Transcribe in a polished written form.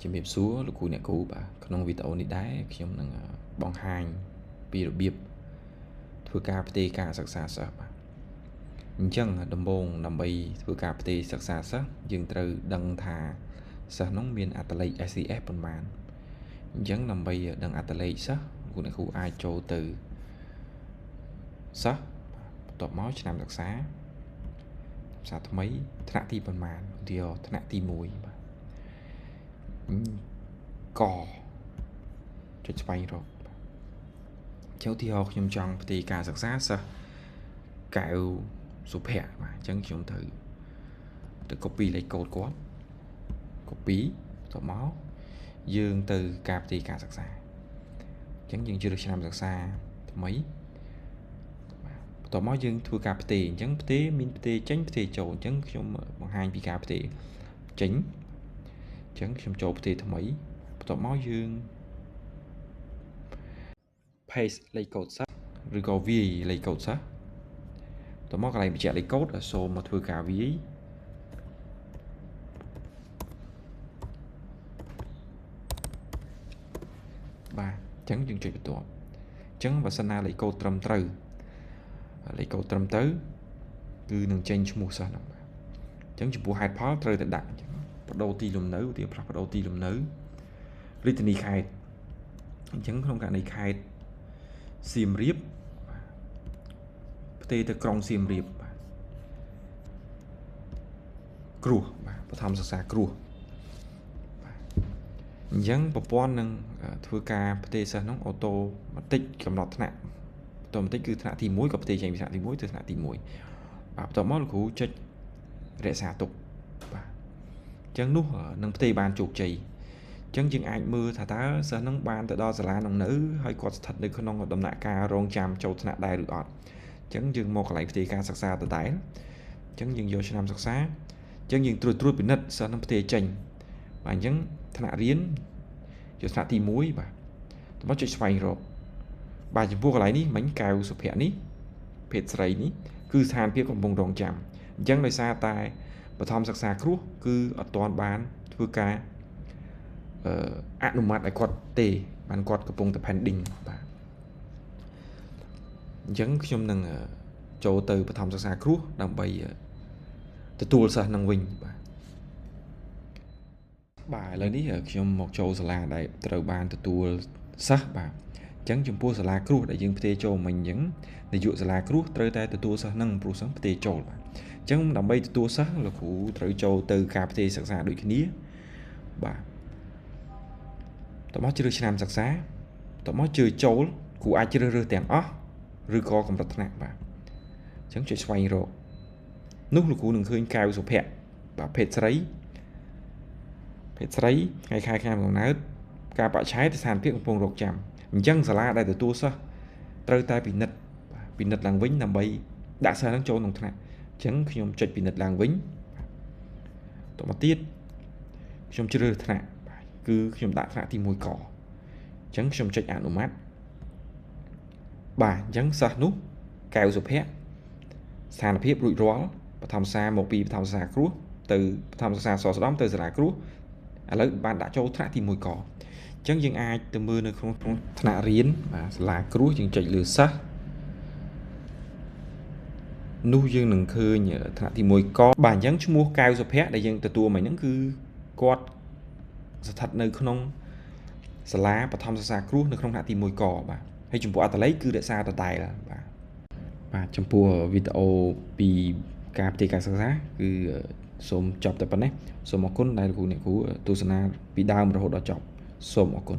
ជំរាបសួរលោកគ្រូអ្នកគ្រូបាទក្នុងវីដេអូនេះដែរខ្ញុំនឹងបង្ហាញពីរបៀបធ្វើការផ្ទេរការសិក្សាសិស្សបាទអញ្ចឹងដំបូងដើម្បីធ្វើការផ្ទេរសិក្សាសិស្សយើងត្រូវដឹងថាសិស្សនោះមានអត្តលេខ SCS ប៉ុន្មានអញ្ចឹងដើម្បីដឹងអត្តលេខសិស្សលោកអ្នកគ្រូអាចចូលទៅសិស្សបន្ទាប់មកឆ្នាំសិក្សាភាសាថ្មីថ្នាក់ទីប៉ុន្មានឧទាហរណ៍ថ្នាក់ទី1បាទកចុចស្វែងរកចូលទីហោខ្ញុំចង់ផ្ទេរការសិក្សាសិស្សកែវសុភ័ក្របាទអញ្ចឹងខ្ញុំត្រូវទៅ copy លេខកូដគាត់ copy បន្ទាប់មកយើងទៅការផ្ទេរការសិក្សាអញ្ចឹងយើងជ្រើសឆ្នាំសិក្សាថ្មីបន្ទាប់មកយើងធ្វើការផ្ទេរអញ្ចឹងផ្ទេរមានផ្ទេរចេញផ្ទេរចូលអញ្ចឹងខ្ញុំបង្ហាញពីការផ្ទេរចេញអញ្ចឹងខ្ញុំចូលផ្ទេរថ្មីបន្ទាប់មកយើង paste លេខកូដសិស្សឬក៏វាយលេខកូដសិស្សបន្ទាប់មកកន្លែងបញ្ជាក់លេខកូដសូមមកធ្វើការវាយបាទអញ្ចឹងយើងចុចបន្ទាប់អញ្ចឹងបើសិនណាលេខកូដត្រឹមត្រូវលេខកូដត្រឹមត្រូវគឺនឹងចេញឈ្មោះសិស្សហ្នឹងបាទអញ្ចឹងចំពោះហេតុផលត្រូវតែដាក់អញ្ចឹងបដូរទីលំនៅឧទាហរណ៍ផ្លាស់ប្ដូរទីលំនៅរាជធានីខេត្តអញ្ចឹងក្នុងករណីខេត្តសៀមរាបផ្ទេរទៅក្រុងសៀមរាបបាទគ្រោះបាទបឋមសិក្សាគ្រោះបាទអញ្ចឹងប្រព័ន្ធនឹងធ្វើការផ្ទេរសិស្សនោះអូតូម៉ាទិកកំណត់ថ្នាក់អូតូម៉ាទិកគឺថ្នាក់ទី1ក៏ផ្ទេរចេញពីថ្នាក់ទី1ទៅថ្នាក់ទី1បាទបន្ទាប់មកលោកគ្រូចុចរក្សាទុកបាទអញ្ចឹងនោះនឹងផ្ទេរបានជោគជ័យអញ្ចឹងយើងអាចមើលថាតើសិស្សនឹងបានទៅដល់សាលានឹងនៅហើយគាត់ស្ថិតនៅក្នុងដំណាក់កាលរងចាំចូលថ្នាក់ដែរឬអត់អញ្ចឹងយើងមកកន្លែងផ្ទេរការសិក្សាដដែលអញ្ចឹងយើងយកឆ្នាំសិក្សាអញ្ចឹងយើងត្រួតពិនិត្យសិស្សនឹងផ្ទេរចេញបាទអញ្ចឹងថ្នាក់រៀនយកថ្នាក់ទី1បាទតោះមកចុចស្វែងរកបាទចំពោះកន្លែងនេះមិញកែវសុភ័ក្រនេះភេទស្រីនេះគឺស្ថានភាពកំពុងរងចាំអញ្ចឹងដោយសារតែបឋមសិក្សាគ្រោះគឺអត់ទាន់បានធ្វើការអនុម័តឲ្យគាត់ទេបានគាត់កំពុងតែ pending បាទអញ្ចឹងខ្ញុំនឹងចូលទៅបឋមសិក្សាគ្រោះដើម្បីទទួលសិស្សនឹងវិញបាទបាទឥឡូវនេះខ្ញុំមកចូលសាលាដែលត្រូវបានទទួលសិស្សបាទអញ្ចឹងចំពោះសាលាគ្រោះដែលយើងផ្ទេរចូលមិញអញ្ចឹងនាយកសាលាគ្រោះត្រូវតែទទួលសិស្សនឹងព្រោះសិស្សផ្ទេរចូលបាទអញ្ចឹងដើម្បីទទួលសិស្សលោកគ្រូត្រូវចូលទៅការផ្ទេរសិក្សាដូចគ្នាបាទតោះមកជ្រើសឆ្នាំសិក្សាតោះមកជ្រើសចូលគ្រូអាចជ្រើសរើសទាំងអស់ឬក៏កម្រិតថ្នាក់បាទអញ្ចឹងចុចស្វែងរកនោះលោកគ្រូនឹងឃើញកែវសុភ័ក្របាទភេទស្រីថ្ងៃខែឆ្នាំកំណើតការបច្ឆេទស្ថានភាពកំពុងរកចាំអញ្ចឹងសាលាដែលទទួលសិស្សត្រូវតែពិនិត្យពិនិត្យឡើងវិញដើម្បីដាក់សិស្សនឹងចូលក្នុងថ្នាក់អញ្ចឹងខ្ញុំចុចពិនិត្យឡើងវិញតមកទៀតខ្ញុំជ្រើសរើសថ្នាក់គឺខ្ញុំដាក់ថ្នាក់ទី1កអញ្ចឹងខ្ញុំចុចអនុម័តបាទអញ្ចឹងសិស្សនោះកែវសុភ័ក្រស្ថានភាពរួចរាល់បឋមសិក្សាមកពីបឋមសិក្សាគ្រោះទៅបឋមសិក្សាសស្ដំទៅសាលាគ្រោះឥឡូវបានដាក់ចូលថ្នាក់ទី1កអញ្ចឹងយើងអាចទៅមើលនៅក្នុងថ្នាក់រៀនបាទសាលាគ្រោះយើងចុចលើសិស្សនោះយើងនឹងឃើញថ្នាក់ទី1កបាទអញ្ចឹងឈ្មោះកែវសុភ័ក្រដែលយើងទទួលមកហ្នឹងគឺគាត់ស្ថិតនៅក្នុងសាលាបឋមសិក្សាគ្រោះនៅក្នុងថ្នាក់ទី1កបាទហើយចំពោះអត្តលេខគឺរក្សាដដែលបាទបាទចំពោះវីដេអូពីការផ្ទេរការសិក្សាគឺសូមចប់តែប៉ុណ្ណេះសូមអរគុណដែលលោកគ្រូអ្នកគ្រូទស្សនាពីដើមរហូតដល់ចប់សូមអរគុណ